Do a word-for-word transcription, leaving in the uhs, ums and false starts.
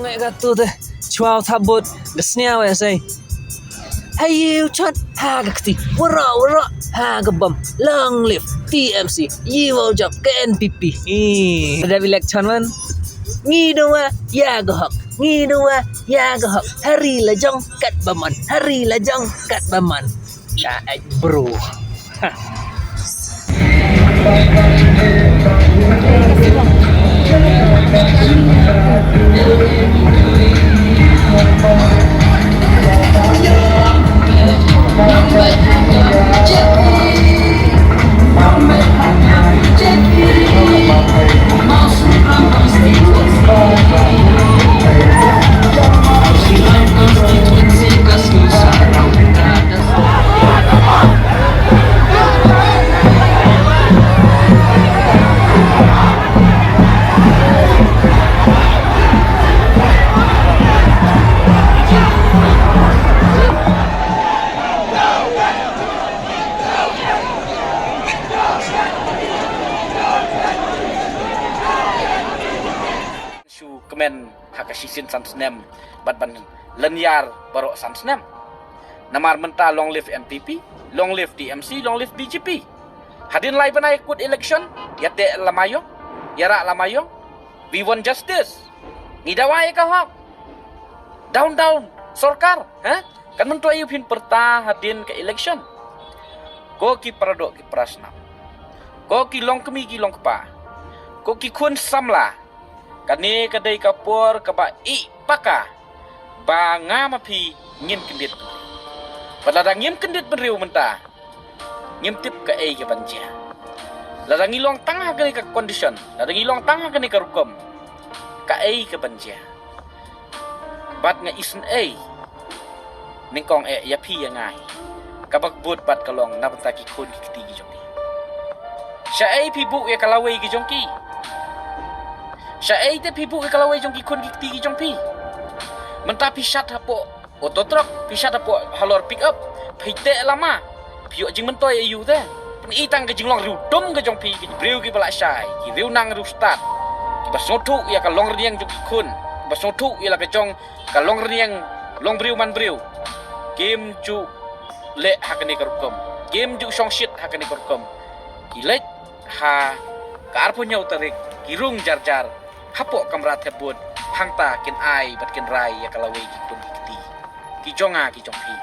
Ngai ka tu te, chwa u thap bud, ka sniaw ya sei. Hai u chot, ha ka kti, wara wara, ha ka bam, long live, T M C, yi wow jop, ka N P P. Hi. Ada bilek chon man. Ngi dua, ya ka hok. Ngi dua, ya ka hok. Hari la jong, kat ba man. Hari la jong, kat ba man. Ka ek bro. Shu kmen ha ka shisien san snem bad ban lyniar baroh san snem. Namar mynta long live N P P, long live T M C, long live B J P. Hadien lai bnai kut election, ïa teh lama ïong, ïa rah lama ïong. We want justice. Ngi dawa ïa ka hok. Down down sorkar, ha? Kan mynta ïa phin pyrta hadien ka election. Ko ki paradoh ki parasnam, ko ki longkmie ki longkpa, ko ki khun samla. Kane ka dei ka por kaba ih paka ba nga ma phi ngin kyndit. Bad lada ngim kyndit bynriew mynta, ngim tip kaei ka ban jia. Lada ngi long tang ha kane ka condition, lada ngi long tang ha kane ka rukom, kaei ka ban jia. Bad nga isynei nyngkong eh ïa phi ïa nga hi, kaba kbud bad ka long na bynta ki khun ki kti ki jong phi. Shaei phi buh ïa ka lawei ki jong ki? Shaei te phi buh ïa ka lawei jong ki khun ki kti ki jong phi? Mynta phi shat hapoh auto truck, phi shat hapoh halor pick up, phi teh lama, phi ïoh jingmyntoi aïu te? Pyni tang ka jinglong riewdum ka jong phi, ki briew kiba la shai, ki riew nang riew stad, kiba sngewthuh ïa ka long rynïeng jong ki khun, kiba sngewthuh ïa la ka jong ka long rynïeng, long briew man briew. Kim ju leh ha kane ka rukom, kim ju shongshit ha kane ka rukom. Ki leit ha ka arphew hynñiew tarik, ki rung jar jar hapoh kamra thep bud, hangta kin ai bad kin rai ïa ka lawei ki khun ki kti ki jong nga ki jong phi.